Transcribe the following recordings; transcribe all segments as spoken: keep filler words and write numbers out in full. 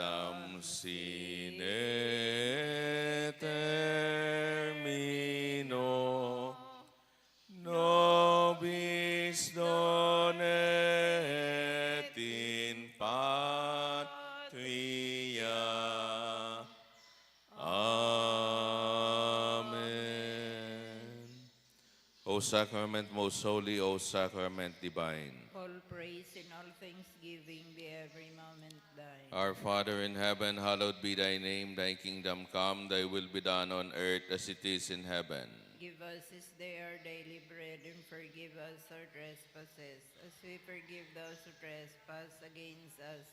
Am sine termino nobis donet in patria. Amen. O Sacrament most holy, O Sacrament divine. All praise and all thanksgiving be every moment thine. Our Father in heaven, hallowed be thy name. Thy kingdom come, thy will be done on earth as it is in heaven. Give us this day our daily bread, and forgive us our trespasses, as we forgive those who trespass against us.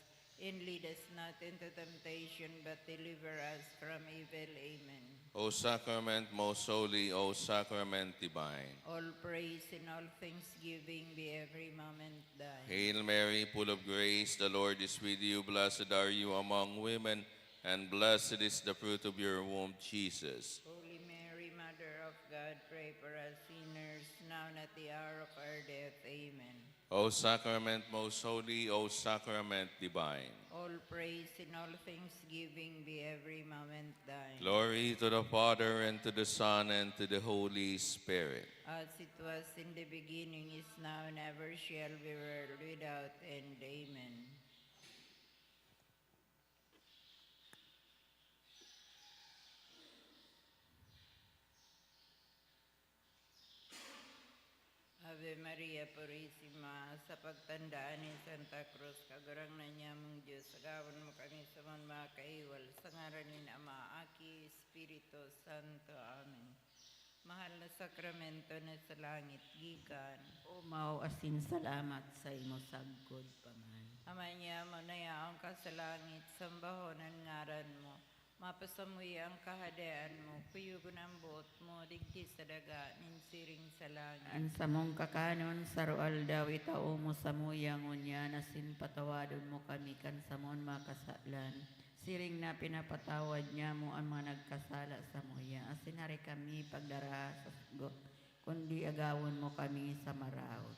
And lead us not into temptation, but deliver us from evil. Amen. O Sacrament most holy, O Sacrament divine. All praise and all thanksgiving be every moment thine. Hail Mary, full of grace, the Lord is with you. Blessed are you among women, and blessed is the fruit of your womb, Jesus. Holy Mary, Mother of God, pray for us sinners, now and at the hour of our death. Amen. O Sacrament most holy, O Sacrament divine. All praise and all thanksgiving be every moment thine. Glory to the Father, and to the Son, and to the Holy Spirit. As it was in the beginning, is now, and ever shall be, world without end. Amen. Ave Maria Purisima, sa pagtandaan ni Santa Cruz, Kagurangnan nyamong Diyos, agawon mo kami sa mga makaiwal, sa ngaran nin Ama, Aki, Espiritu Santo. Amen. Mahal na sakramento na sa langit gikan. Omaw asin salamat saimo sagkod pa man. Ama nyamo na yaon ka sa langit, sambahon an ngaran mo. Mapasamuya an Kahadean mo, kuyogon an boot mo digdi sa daga nin siring sa langit. An samong kakanon sa aroaldaw itao mo samuya ngunyan, asin patawadon mo kami kan samon mga kasalan, siring na pinapatawad nyamo an mga nagkasala samuya, asin hari kami pagdaraha sa sugot, kundi agawon mo kami sa maraot.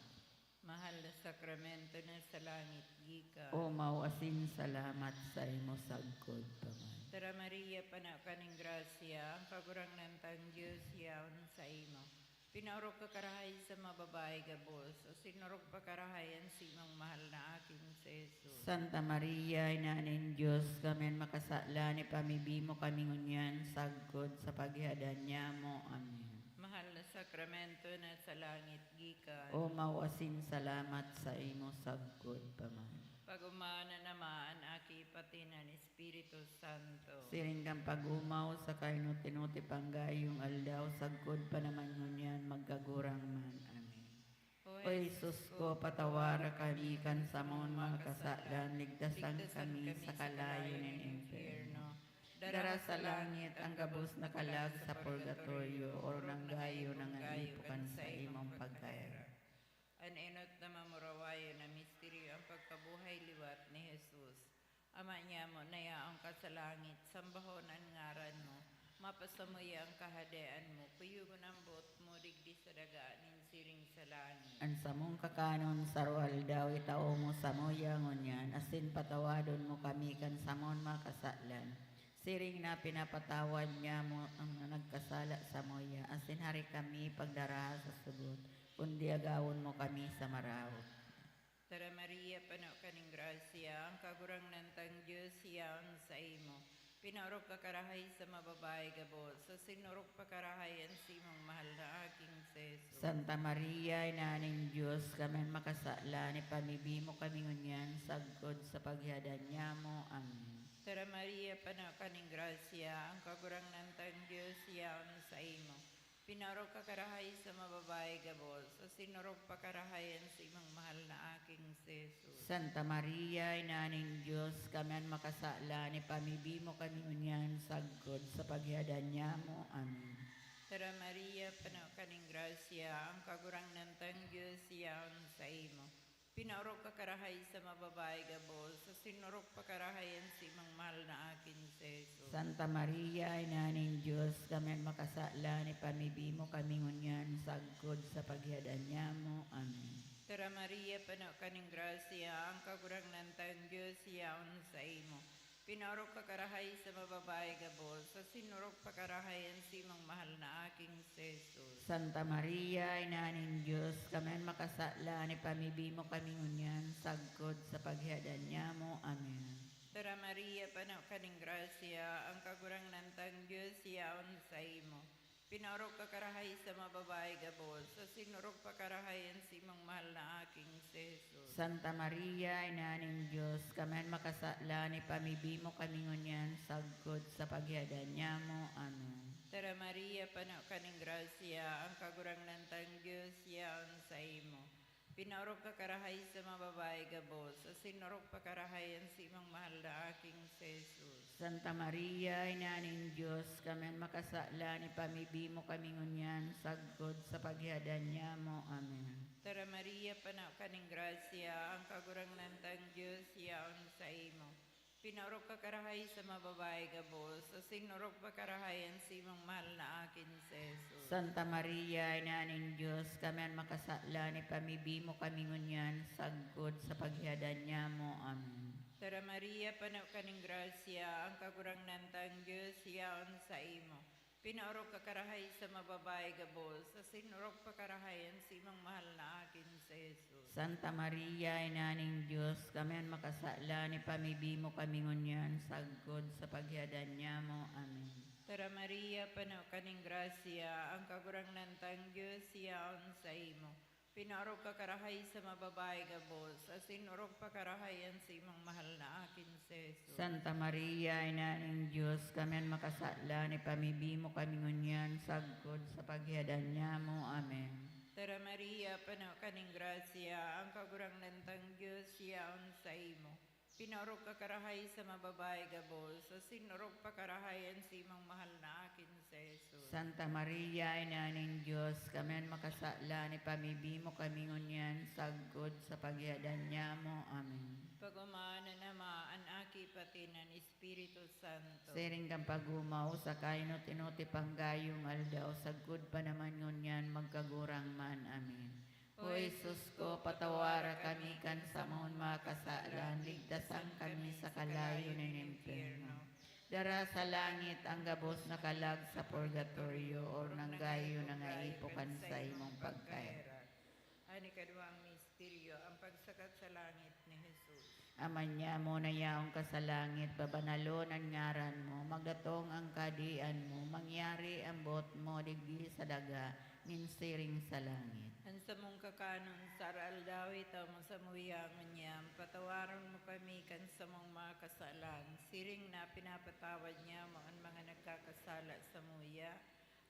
Mahal na sakramento na sa langit gikan. Omaw asin salamat saimo sagkod pa man. Tara, Maria, pano ka nin grasya, ang Kagurangnan tang Dios yaon saimo. Pinaorog ka karahay sa mga babayi gabos, asin orog pa karahay an simong mahal na aki, si Jesus. Santa Maria, Ina nin Dios, kami an makasalan, ipamibi mo kami ngunyan sagkod sa paghihadan nyamo. Amen. Mahal na sakramento na sa langit gikan. Omaw asin salamat saimo sagkod pa man. Pag-omawan an Ama, an Aki, pati na an Espiritu Santo. Siring kan pag-omaw sa kahinuti-nuti pang gayong aldaw, sagkod pa naman ngunyan, magkagurang man. Amen. O Jesus ko, patawara kami kan samon mga kasalan, ligtasan kami sa kalayo nin impyerno. Dara sa langit ang gabos na kalag sa purgatorio, orog na gayo nangaipon kan saimong pagkaherak. An enot na mamurawayon na misteryo, ang pagkabuhay liwat ni Jesus. Ama nyamo na yaon ka sa langit, sambahon an ngaran mo. Mapasamuya an kahadean mo, kuyogon an boot mo digdi sa daga nin siring sa langit. An samong kakanon sa aroaldaw itao mo samuya ngunyan, asin patawadon mo kami kan samon mga kasalan, siring na pinapatawad nyamo an mga nagkasala samuya, asin hari kami pagdaraha sa sugot, kundi agawon mo kami sa maraot. Tara, Maria, pano ka nin grasya, ang Kagurangnan tang Dios yaon saimo. Pinaorog ka karahay sa mga babayi gabos, asin orog pa karahay an simong mahal na aking si Jesus. Santa Maria, Ina nin Dios, kami an makasalan, ipamibi mo kami ngunyan sagkod sa paghihadan nyamo. Amen. Tara, Maria, pano ka nin grasya, ang Kagurangnan tang Dios yaon saimo. Pinaorog ka karahay sa mga babayi gabos, asin orog pa karahay an simong mahal na aking si Jesus. Santa Maria, Ina nin Dios, kami an makasalan, ipamibi mo kami ngunyan sagkod sa paghihadan nyamo. Amen. Tara, Maria, pano ka nin grasya, ang Kagurangnan tang Dios yaon saimo. Pinaorog ka karahay sa mga babayi gabos, asin orog pa karahay an simong mahal na aking si Jesus. Santa Maria, Ina nin Dios, kami an makasalan, ipamibi mo kami ngunyan sagkod sa paghihadan nyamo. Amen. Tara, Maria, pano ka nin grasya, ang Kagurangnan tang Dios yaon saimo. Pinaorog ka karahay sa mga babae gabos, asin orog pa karahay an simong mahal na aking si Jesus. Santa Maria, Ina nin Dios, kami an makasalan, ipamibi mo kami ngunyan, sagkod sa paghihadan nyamo. Amen. Tara Maria, pano ka nin grasya, ang Kagurangnan tang Dios yaon saimo. Pinaorog ka karahay sa mga babae gabos, asin orog pa karahay an simong mahal na aking si Jesus. Santa Maria, Ina nin Dios, kami an makasalan, ipamibi mo kami ngunyan, sagkod sa paghihadan nyamo. Amen. Tara Maria, pano ka nin grasya, ang Kagurangnan tang Dios yaon saimo. Pinaorog ka karahay sa mga babae gabos, asin orog pa karahay an simong mahal na aking si Jesus. Santa Maria, Ina nin Dios, kami an makasalan, ipamibi mo kami ngunyan, sagkod sa paghihadan nyamo. Amen. Tara Maria, pano ka nin grasya, ang Kagurangnan tang Dios yaon saimo. Pinaorog ka karahay sa mga babae gabos, asin orog pa karahay an simong mahal na aking si Jesus. Santa Maria, Ina nin Dios, kami an makasalan, ipamibi mo kami ngunyan, sagkod sa paghihadan nyamo. Amen. Tara Maria, pano ka nin grasya, ang Kagurangnan tang Dios yaon saimo. Pinaorog ka karahay sa mga babae gabos, asin orog pa karahay an simong mahal na aking si Jesus. Santa Maria, Ina nin Dios, kami an makasalan, ipamibi mo kami ngunyan, sagkod sa paghihadan nyamo. Amen. Tara Maria, pano ka nin grasya, ang Kagurangnan tang Dios yaon saimo. Pinaorog ka karahay sa mga babae gabos, asin orog pa karahay an simong mahal na aking si Jesus. Santa Maria, Ina nin Dios, kami an makasalan, ipamibi mo kami ngunyan, sagkod sa paghihadan nyamo. Amen. Tara Maria, pano ka nin grasya, ang Kagurangnan tang Dios yaon saimo. Pinaorog ka karahay sa mga babae gabos, asin orog pa karahay an simong mahal na aking si Jesus. Santa Maria, Ina nin Dios, kami an makasalan, ipamibi mo kami ngunyan, sagkod sa paghihadan nyamo. Amen. Pag-omahan an Ama, an Aki, pati an Espiritu Santo. Siring kan pag-omaw sa kainot-inot, ipanggayong aldaw, sagkod pa naman ngunyan, magkagurang man. Amen. O Jesus ko, patawara kami kan samon mga kasalan, ligtasan kami sa kalayo nin impyerno. Dara sa langit ang gabos na kalag sa purgatorio, o nanggayo na nga ipo kan saimong pagkaherak. An ikaduwang misteryo, ang pagsakat sa langit ni Jesus. Ama nyamo na yaon ka sa langit, babanalon an ngaran mo, magdatong an kahadean mo, mangyari an boot mo digdi sa daga, nin siring sa langit. An samong kakanon sa araldaw itao mo samuya ngunyan, patawaron mo kami kan samong mga kasalan, siring na pinapatawad nyamo an mga nagkakasala samuya,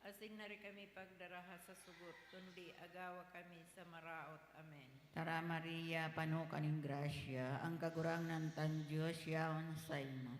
asin dai kami pagdaraha sa sugot, kundi agawa kami sa maraot. Amen. Tara Maria, pano ka nin grasya, ang Kagurangnan tang Dios yaon saimo.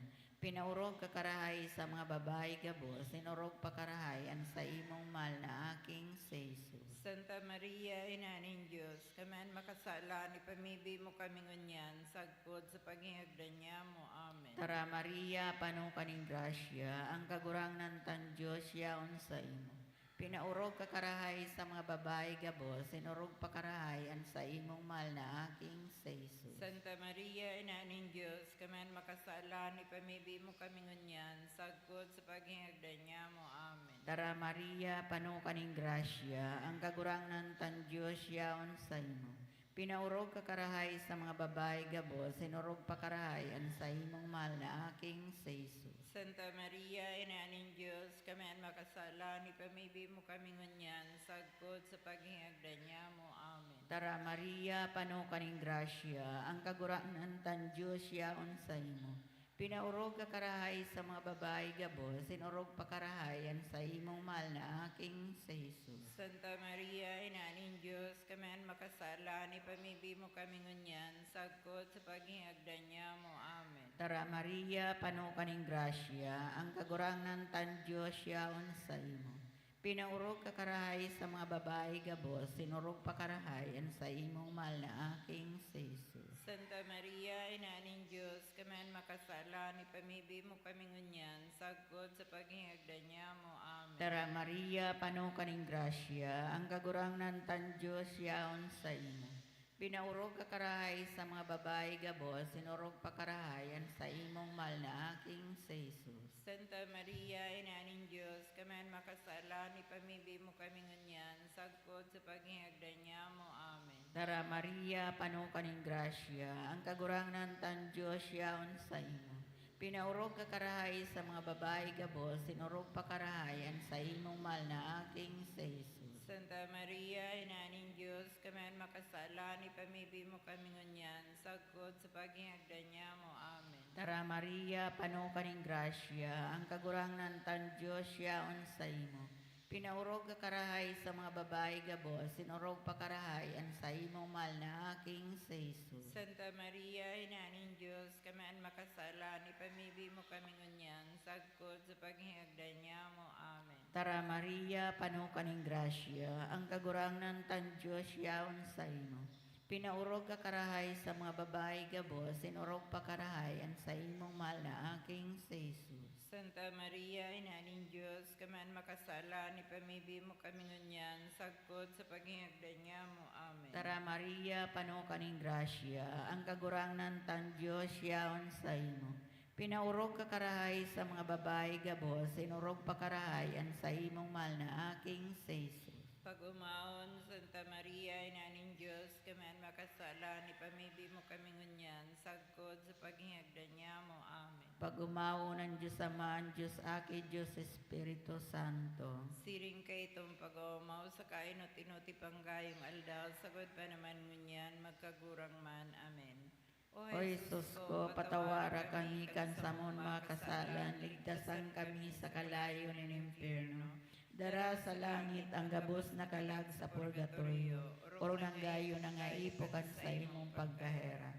Pinaorog ka karahay sa mga babayi gabos, asin orog pa karahay an saimong mahal na aking si Jesus. Santa Maria, Ina nin Dios, kami an makasalan, ipamibi mo kami ngunyan, sagkod sa paghingagdan nyamo. Amen. Tara Maria, pano ka nin grasya, ang Kagurangnan tang Dios yaon saimo. Pinaorog ka karahay sa mga babayi gabos, asin orog pa karahay an saimong mahal na aking si Jesus. Santa Maria, Ina nin Dios, kami an makasalan, ipamibi mo kami ngunyan, sagkod sa paghingagdan nyamo. Amen. Tara Maria, pano ka nin grasya, ang Kagurangnan tang Dios yaon saimo. Pinaorog ka karahay sa mga babayi gabos, asin orog pa karahay an saimong mahal na aking si Jesus. Santa Maria, Ina nin Dios, kami an makasalan, ipamibi mo kami ngunyan, sagkod sa paghingagdan nyamo. Amen. Tara Maria, pano ka nin grasya, ang Kagurangnan tang Dios yaon saimo. Pinaorog ka karahay sa mga babayi gabos, asin orog pa karahay an saimong mahal na aking si Jesus. Santa Maria, Ina nin Dios, kami an makasalan, ipamibi mo kami ngunyan, sagkod sa paghingagdan nyamo. Amen. Tara Maria, pano ka nin grasya, ang Kagurangnan tang Dios yaon saimo. Pinaorog ka karahay sa mga babayi gabos, asin orog pa karahay an saimong mahal na aking si Jesus. Santa Maria, Ina nin Dios, kami an makasalan, ipamibi mo kami ngunyan, sagkod sa paghingagdan nyamo. Amen. Tara Maria, pano ka nin grasya, ang Kagurangnan tang Dios yaon saimo. Pinaorog ka karahay sa mga babayi gabos, asin orog pa karahay an saimong Mahal na aking si Jesus. Santa Maria, Ina nin Dios, kami an makasalan, ipamibi mo kami ngunyan, sagkod sa paghingagdan niamo. Amen. Tara, Maria, pano ka nin grasya, ang Kagurangnan tang Dios yaon saimo. Pinaorog ka karahay sa mga babayi gabos, asin orog pa karahay an saimong mahal na aking si Jesus. Santa Maria, Ina nin Dios, kami an makasalan, ipamibi mo kami ngunyan, sagkod sa paghingagdan niamo. Amen. Tara, Maria, pano ka nin grasya, ang Kagurangnan tang Dios yaon saimo. Pinaorog ka karahay sa mga babayi gabos, asin orog pa karahay an saimong mahal na aking si Jesus. Santa Maria, Ina nin Dios, kami an makasalan, ipamibi mo kami ngunyan, sagkod sa paghingagdan niamo. Amen. Tara, Maria, pano ka nin grasya, ang Kagurangnan tang Dios yaon saimo. Pinaorog ka karahay sa mga babayi gabos, asin orog pa karahay an saimong mahal na aking si Jesus. Santa Maria, Ina nin Dios, kami an makasalan, ipamibi mo kami ngunyan, sagkod sa paghingagdan niamo. Amen. Tara, Maria, pano ka nin grasya, ang Kagurangnan tang Dios yaon saimo. Pinaorog ka karahay sa mga babayi gabos, asin orog pa karahay an saimong mahal na aking si Jesus. Pag-omawon, Santa Maria, Ina nin Dios, kami an makasalan, ipamibi mo kami ngunyan, sagkod sa paghingagdan niamo. Amen. Pag-omawon an Dios Ama, an Dios Aki, Dios Espiritu Santo. Siring kaitong pag-oomaw sa kainot-inot panggayong aldaw, sagkod pa naman ngunyan, magkagurang man. Amen. O Jesus ko, patawara kami kan samon mga kasalan, ligtasan kami sa kalayo nin impyerno. Dara sa langit ang gabos na kalag sa purgatorio, orog na gayo na nga ipo kan saimong pagkaherak.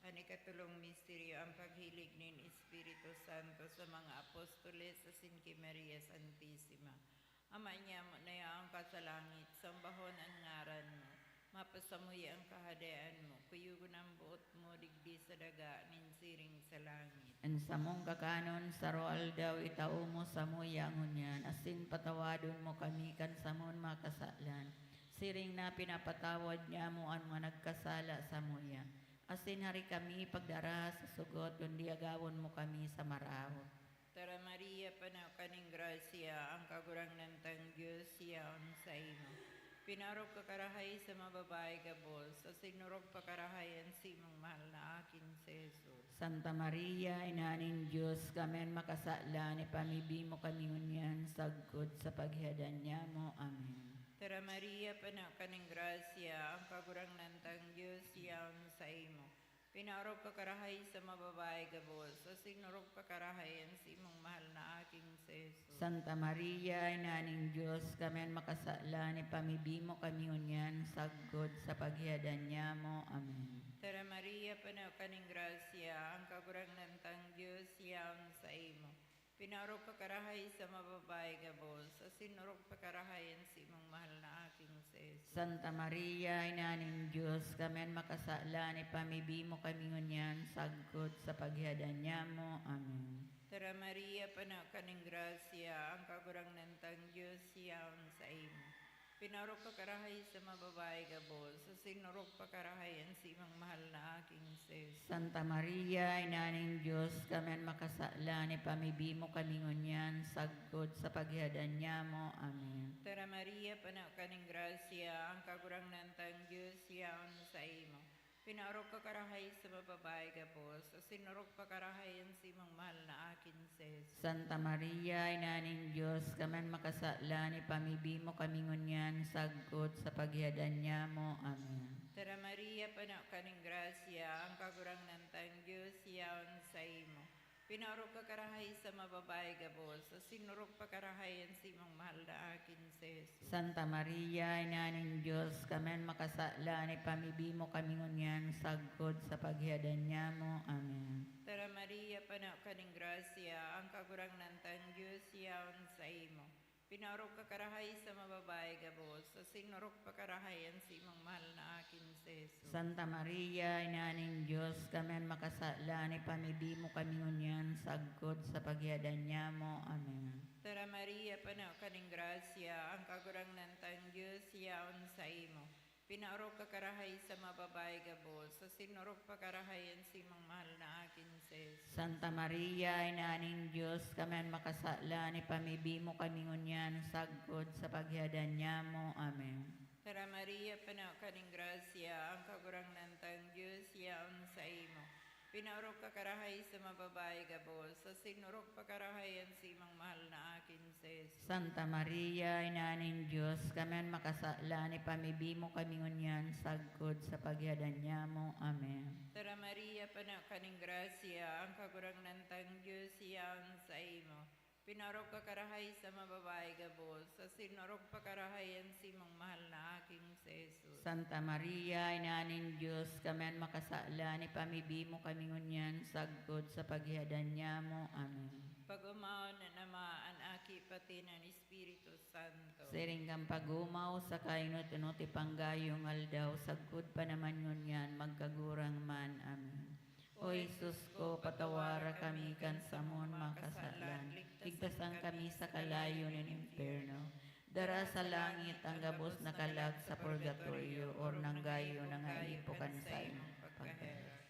An ikatolong misteryo, ang paghilig nin Espiritu Santo sa mga apostoles asin ki Maria Santisima. Ama niamo na yaon ka sa langit, sambahon an ngaran mo. Mapasamuya an Kahadean mo. Kuyogon an boot mo digdi sa daga nin siring sa langit. An samong kakanon sa aroaldaw itao mo samuya ngunyan, asin patawadon mo kami kan samon mga kasalan, siring na pinapatawad niamo an mga nagkasala samuya. Asin hari kami pagdaraha sa sugot, kundi agawon mo kami sa maraot. Tara, Maria, pano ka nin grasya, ang Kagurangnan tang Dios yaon saimo. Pinaorog ka karahay sa mga babayi gabos, asin orog pa karahay an simong mahal na aking si Jesus. Santa Maria, Ina nin Dios, kami an makasalan, ipamibi mo kami ngunyan, sagkod sa paghihadan niamo. Amen. Tara, Maria, pano ka nin grasya, ang Kagurangnan tang Dios yaon saimo. Pinaorog ka karahay sa mga babayi gabos, asin orog pa karahay an simong mahal na aking si Jesus. Santa Maria, Ina nin Dios, kami an makasalan, ipamibi mo kami ngunyan, sagkod sa paghihadan niamo. Amen. Tara, Maria, pano ka nin grasya, ang Kagurangnan tang Dios yaon saimo. Pinaorog ka karahay sa mga babayi gabos, asin orog pa karahay an simong mahal na aking si Jesus. Santa Maria, Ina nin Dios, kami an makasalan, ipamibi mo kami ngunyan, sagkod sa paghihadan niamo. Amen. Tara, Maria, pano ka nin grasya, ang Kagurangnan tang Dios yaon saimo. Pinaorog ka karahay sa mga babayi gabos, asin orog pa karahay an simong mahal na aking si Jesus. Santa Maria, Ina nin Dios, kami an makasalan, ipamibi mo kami ngunyan, sagkod sa paghihadan niamo. Amen. Tara, Maria, pano ka nin grasya, ang Kagurangnan tang Dios yaon saimo. Pinaorog ka karahay sa mga babayi gabos, asin orog pa karahay an simong mahal na aking si Jesus. Santa Maria, Ina nin Dios, kami an makasalan, ipamibi mo kami ngunyan, sagkod sa paghihadan niamo. Amen. Tara, Maria, pano ka nin grasya, ang Kagurangnan tang Dios yaon saimo. Pinaorog ka karahay sa mga babayi gabos, asin orog pa karahay an simong mahal na aking si Jesus. Santa Maria, Ina nin Dios, kami an makasalan, ipamibi mo kami ngunyan, sagkod sa paghihadan niamo. Amen. Tara, Maria, pano ka nin grasya, ang Kagurangnan tang Dios yaon saimo. Pinaorog ka karahay sa mga babayi gabos, asin orog pa karahay an simong mahal na aking si Jesus. Santa Maria, Ina nin Dios, kami an makasalan, ipamibi mo kami ngunyan, sagkod sa paghihadan niamo. Amen. Tara, Maria, pano ka nin grasya, ang Kagurangnan tang Dios yaon saimo. Pinaorog ka karahay sa mga babayi gabos, asin orog pa karahay an saimong mahal na aki si Jesus. Santa Maria, Ina nin Dios, kami an makasalan, ipamibi mo kami ngunyan sagkod sa paghihadan nyamo. Amen. Tara Maria, pano ka nin grasya, ang Kagurangnan tang Dios yaon saimo. Pinaorog ka karahay sa mga babayi gabos, asin orog pa karahay an saimong mahal na aki si Jesus. Santa Maria, Ina nin Dios, kami an makasalan, ipamibi mo kami ngunyan sagkod sa paghihadan nyamo. Amen. Tara Maria, pano ka nin grasya, ang Kagurangnan tang Dios yaon saimo. Pinaorog ka karahay sa mga babayi gabos, asin orog pa karahay an saimong mahal na aki si Jesus. Santa Maria, Ina nin Dios, kami an makasalan, ipamibi mo kami ngunyan sagkod sa paghihadan nyamo. Amen. Pag-omawon an Ama, an Aki, pati an Espiritu Santo. Siring kan pag-omaw, sa kainot-inot ipanggayo an aldaw, sagkod pa naman ngunyan, magkagurang man. Amen. O Jesus ko, patawara kami kan samon mga kasalan, ligtasan kami sa kalayo nin impyerno. Dara sa langit an gabos na kalag sa purgatorio, orog nang gayo na nga ipo kan saimong pagkaherak.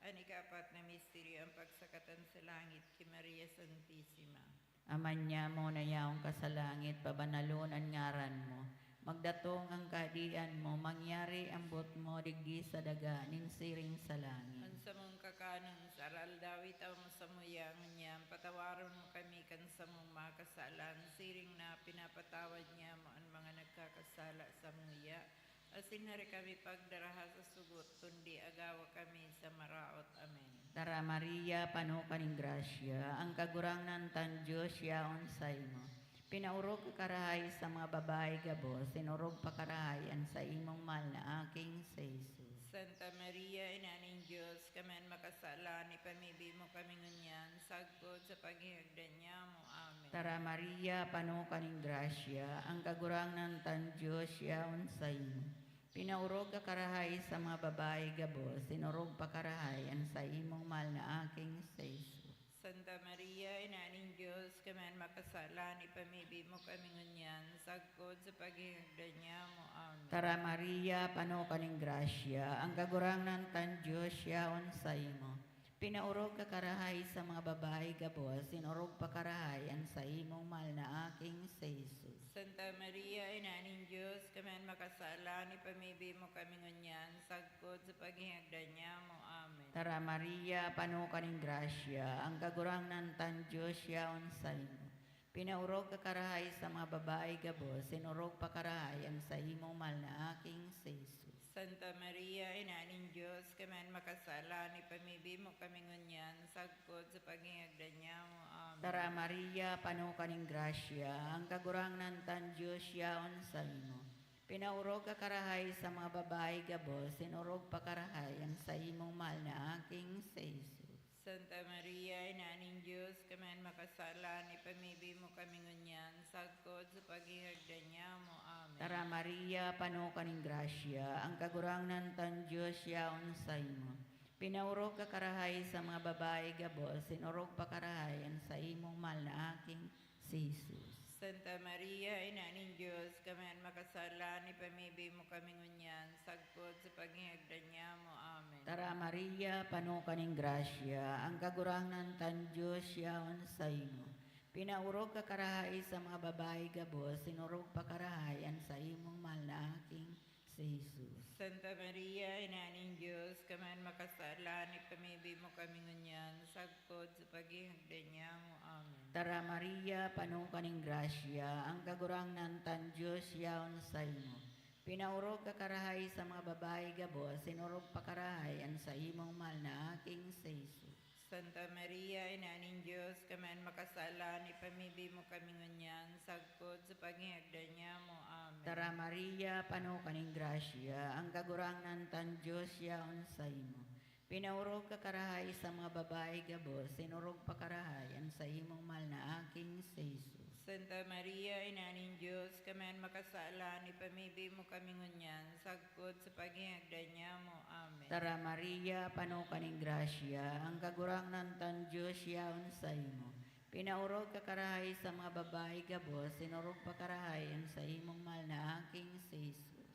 An ikaapat na misteryo, an pagsakatan sa langit ki Maria Santisima. Ama nyamo na yaon ka sa langit, pabanalon an ngaran mo. Magdatong an kahadean mo, mangyari an boot mo digdi sa daga nin siring sa langit. An samong kakanon sa aroaldaw, itao mo samuya ngunyan, patawaron mo kami kan samong mga kasalan, siring na pinapatawad nyamo an mga nagkakasala samuya. Asin hari kami pagdaraha sa sugot, kundi agawa kami sa maraot. Amen. Tara Maria, pano ka nin grasya, ang Kagurangnan tang Dios yaon saimo. Pinaorog ka karahay sa mga babayi gabos, asin orog pa karahay an saimong mahal na aki si Jesus. Santa Maria, Ina nin Dios, kami an makasalan, ipamibi mo kami ngunyan, sagkod sa paghihagdan nyamo. Amen. Tara Maria, pano ka nin grasya, ang Kagurangnan tang Dios yaon saimo. Pinaorog ka karahay sa mga babayi gabos, asin orog pa karahay an saimong mahal na aki si Jesus. Santa Maria, Ina nin Dios, kami an makasalan, ipamibi mo kami ngunyan, sagkod sa paghihagdan nyamo. Amen. Tara Maria, pano ka nin grasya, ang Kagurangnan tang Dios yaon saimo. Pinaorog ka karahay sa mga babayi gabos, asin orog pa karahay an saimong mahal na aki si Jesus. Santa Maria, Ina nin Dios, kami an makasalan, ipamibi mo kami ngunyan, sagkod sa paghihagdan nyamo. Amen. Tara Maria, pano ka nin grasya, ang Kagurangnan tang Dios yaon saimo. Pinaorog ka karahay sa mga babayi gabos, asin orog pa karahay an saimong mahal na aki si Jesus. Santa Maria, Ina nin Dios, kami an makasalan, ipamibi mo kami ngunyan, sagkod sa paghihagdan nyamo. Amen. Tara Maria, pano ka nin grasya, ang Kagurangnan tang Dios yaon saimo. Pinaorog ka karahay sa mga babayi gabos, asin orog pa karahay an saimong mahal na aki si Jesus. Santa Maria, Ina nin Dios, kami an makasalan, ipamibi mo kami ngunyan, sagkod sa paghihagdan nyamo. Amen. Tara Maria, pano ka nin grasya, ang Kagurangnan tang Dios yaon saimo. Pinaorog ka karahay sa mga babayi gabos, asin orog pa karahay an saimong mahal na aki si Jesus. Santa Maria, Ina nin Dios, kami an makasalan, ipamibi mo kami ngunyan, sagkod sa paghihagdan nyamo. Amen. Tara Maria, pano ka nin grasya, ang Kagurangnan tang Dios yaon saimo. Pinaorog ka karahay sa mga babayi gabos, asin orog pa karahay an saimong mahal na aki si Jesus. Santa Maria, Ina nin Dios, kami an makasalan, ipamibi mo kami ngunyan, sagkod sa paghihagdan nyamo. Amen. Tara Maria, pano ka nin grasya, ang Kagurangnan tang Dios yaon saimo. Pinaorog ka karahay sa mga babayi gabos, asin orog pa karahay an saimong mahal na aki si Jesus. Santa Maria, Ina nin Dios, kami an makasalan, ipamibi mo kami ngunyan, sagkod sa paghihagdan nyamo. Amen. Tara Maria, pano ka nin grasya, ang Kagurangnan tang Dios yaon saimo. Pinaorog ka karahay sa mga babayi gabos, asin orog pa karahay an saimong mahal na aki si Jesus. Santa Maria, Ina nin Dios, kami an makasalan, ipamibi mo kami ngunyan, sagkod sa paghihagdan nyamo. Amen. Tara Maria, pano ka nin grasya, ang Kagurangnan tang Dios yaon saimo. Pinaorog ka karahay sa mga babayi gabos, asin orog pa karahay an saimong mahal na aki si Jesus.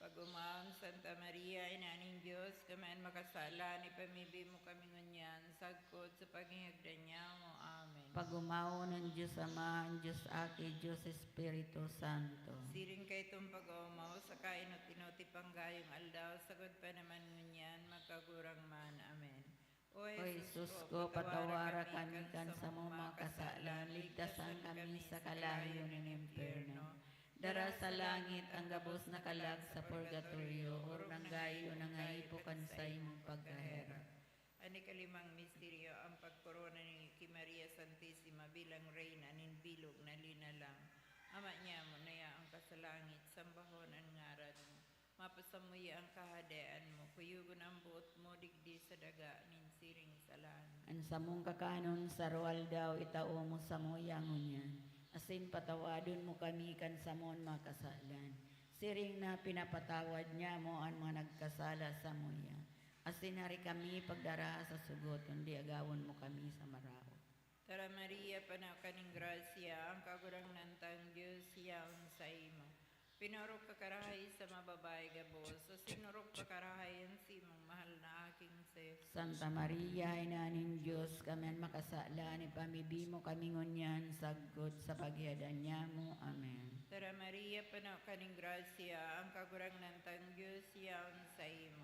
Pag-omawon, Santa Maria, Ina nin Dios, kami an makasalan, ipamibi mo kami ngunyan, sagkod sa paghihagdan niamo. Amen. Pag-omawon an Dios Ama, an Dios Aki, Dios Espiritu Santo. Siring kaitong pag-oomaw sa kainot-inot ipanggayong aldaw, sagkod pa naman ngunyan, magkagurang man. Amen. O Jesus ko, patawara kami kan samong mga kasalan, ligtasan kami sa kalayo nin impyerno. Dara sa langit an gabos na kalag sa purgatorio, orog nang gayo nangaipo kan saimong pagkaherak. An ikalimang misteryo, ang pagkorona ni ki Maria Santisima bilang Reyna nin bilog na linalang. Ama niamo na yaon ka sa langit, sambahon an ngaran mo. Mapasamuya an kahadean mo, kuyogon an boot mo digdi sa daga nin siring sa langit. An samong kakanon sa aroaldaw itao mo samuya ngunyan, asin patawadon mo kami kan samon mga kasalan, siring na pinapatawad niamo an mga nagkasala samuya. Asin hari kami pagdaraha sa sugot, kundi agawon mo kami sa maraot. Tara, Maria, pano ka nin grasya, ang Kagurangnan tang Dios yaon saimo. Pinaorog ka karahay sa mga babayi gabos, asin orog pa karahay an simong mahal na aking si Jesus. Santa Maria, Ina nin Dios, kami an makasalan, ipamibi mo kami ngunyan sagkod sa paghihadan niamo. Amen. Tara, Maria, pano ka nin grasya, ang Kagurangnan tang Dios yaon saimo.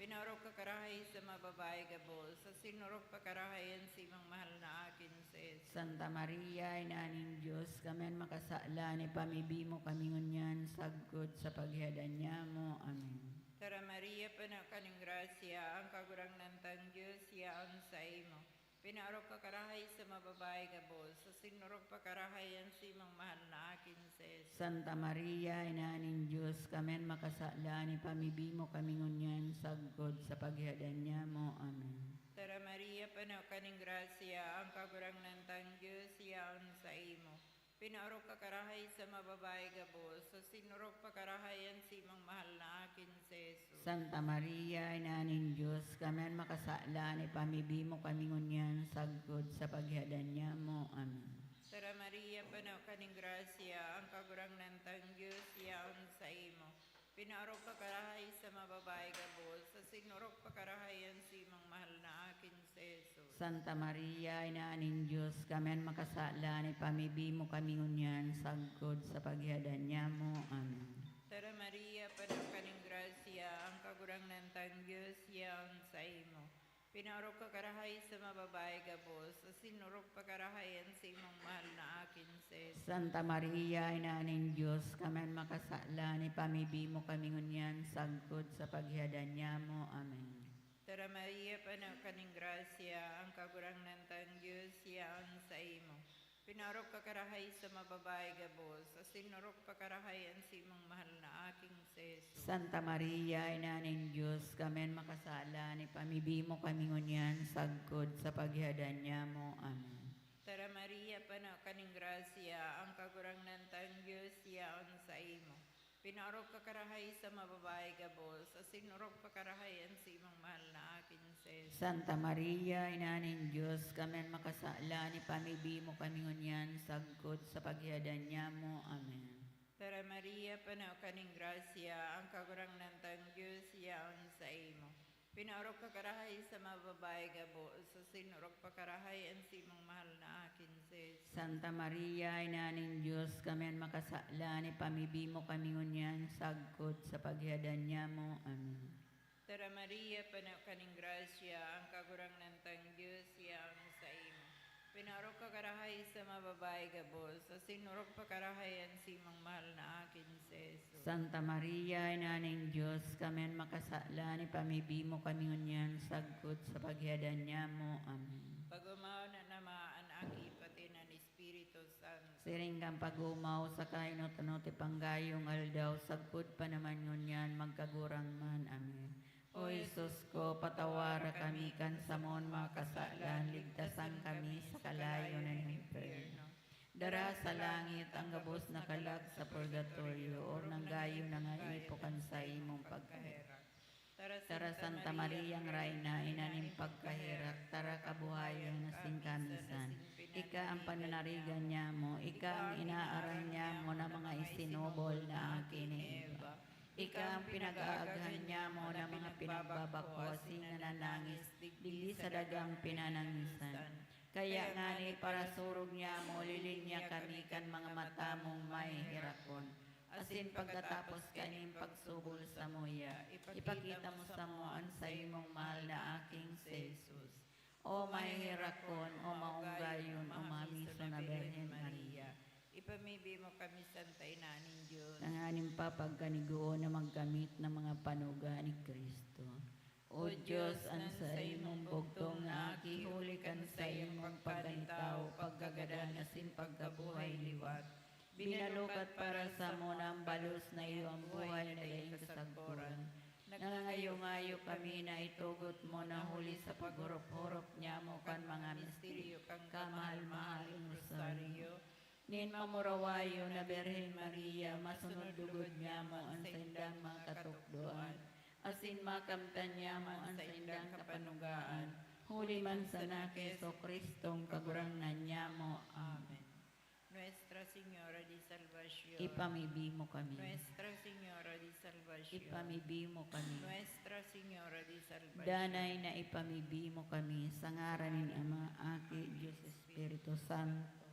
Pinaorog ka karahay sa mga babayi gabos, asin orog pa karahay an simong mahal na akin si Jesus. Santa Maria, Ina nin Dios, kami an makasalan, ipamibi mo kami ngunyan sagkod sa paghihadan niamo. Amen. Tara, Maria, pano ka nin grasya, ang Kagurangnan tang Dios yaon saimo. Pinaorog ka karahay sa mga babayi gabos, asin orog pa karahay an simong mahal na akin si Jesus. Santa Maria, Ina nin Dios, kami an makasalan, ipamibi mo kami ngunyan sagkod sa paghihadan niamo. Amen. Tara, Maria, pano ka nin grasya, ang Kagurangnan tang Dios yaon saimo. Pinaorog ka karahay sa mga babayi gabos, asin orog pa karahay an simong mahal na akin si Jesus. Santa Maria, Ina nin Dios, kami an makasalan, ipamibi mo kami ngunyan sagkod sa paghihadan niamo. Amen. Tara, Maria, pano ka nin grasya, ang Kagurangnan tang Dios yaon saimo. Pinaorog ka karahay sa mga babayi gabos, asin orog pa karahay an simong mahal na akin si Jesus. Santa Maria, Ina nin Dios, kami an makasalan, ipamibi mo kami ngunyan sagkod sa paghihadan niamo. Amen. Tara, Maria, pano ka nin grasya, ang Kagurangnan tang Dios yaon saimo. Pinaorog ka karahay sa mga babayi gabos, asin orog pa karahay an simong mahal na akin si Jesus. Santa Maria, Ina nin Dios, kami an makasalan, ipamibi mo kami ngunyan sagkod sa paghihadan niamo. Amen. Tara, Maria, pano ka nin grasya, ang Kagurangnan tang Dios yaon saimo. Pinaorog ka karahay sa mga babayi gabos, asin orog pa karahay an simong mahal na aking si Jesus. Santa Maria, Ina nin Dios, kami an makasalan, ipamibi mo kami ngunyan sagkod sa paghihadan niamo. Amen. Tara, Maria, pano ka nin grasya, ang Kagurangnan tang Dios yaon saimo. Pinaorog ka karahay sa mga babayi gabos, asin orog pa karahay an simong mahal na aking si Jesus. Santa Maria, Ina nin Dios, kami an makasalan, ipamibi mo kami ngunyan sagkod sa paghihadan niamo. Amen. Tara, Maria, pano ka nin grasya, ang Kagurangnan tang Dios yaon saimo. Pinaorog ka karahay sa mga babayi gabos, asin orog pa karahay an simong mahal na aking si Jesus. Santa Maria, Ina nin Dios, kami an makasalan, ipamibi mo kami ngunyan sagkod sa paghihadan niamo. Amen. Tara, Maria, pano ka nin grasya, ang Kagurangnan tang Dios yaon saimo. Pinaorog ka karahay sa mga babayi gabos, asin orog pa karahay an simong mahal na aking si Jesus. Santa Maria, Ina nin Dios, kami an makasalan, ipamibi mo kami ngunyan sagkod sa paghihadan niamo. Amen. Pag-omawon an Ama, an Aki, pati an Espiritu Santo. Siring kan pag-omaw sa kainot-inot ipanggayong aldaw, sagkod pa naman ngunyan, magkagurang man. Amen. O Jesus ko, patawara kami kan samon mga kasalan, ligtasan kami sa kalayo nin impyerno. Dara sa langit ang gabos na kalag sa purgatorio, orog nang gayo nangaipo kan saimong pagkaherak. Tara, Santa Mariang Rayna, ina nin pagkaherak, tara kabuhayan asin kamisan. Ika an pananarigan niamo, ika an inaaram niamo na mga isinubol na aki ni Eva. Ika ang pinag-aaghan niya mo na mga pinagbabako asin nananangis digdi sa dagang pinanangisan. Kaya ngani, parasurog niya mo, lilin niya kami kan mga mata mong maheherakon. Asin pagkatapos kaning pagsubol samuya, ipakita mo samo an saimong mahal na aking si Jesus. O maheherakon, o maunggayon, o mamiso na Birhen Maria, ipamibi mo kami, Santa Ina nin Dios, tanganing papagkanigoon na magkamit na mga panuga ni Cristo. O Dios, an saimong bugtong na aki huli kan saimong pagkanitawo, pagkagadan asin pagkabuhay liwat, binalukat para samo na ang balos na iyo ang buhay na daing kasagpuran. Nangangayo-ngayo kami na itugot mo na huli sa paghurop-hurop niya mo kan mga misteryo kan kamahal-mahal nin rosaryo nin mamurawayon na Birhen Maria, masunod lugod niya mo an saindang mga katukdoan, asin makamtan niya mo an saindang kapanugaan, huli man sana ki Jesu-Cristong Kagurangnan niya mo. Amen. Nuestra Señora de Salvacion, ipamibi mo kami. Nuestra Señora de Salvacion, ipamibi mo kami. Nuestra Señora de Salvacion, danay na ipamibi mo kami, sa ngaran nin Ama, Aki, Dios Espiritu Santo.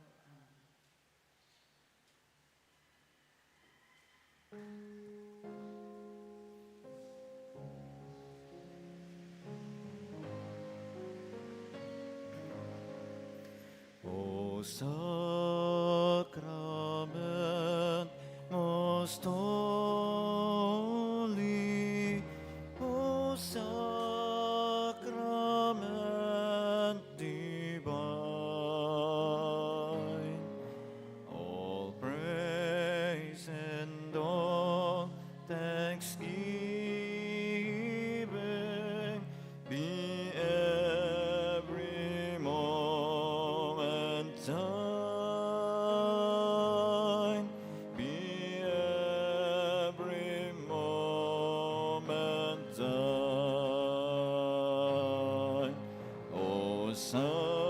Amen. O Sacrament most holy, O Sacrament divine, all praise and all thanksgiving be every moment thine, be every moment thine, O Son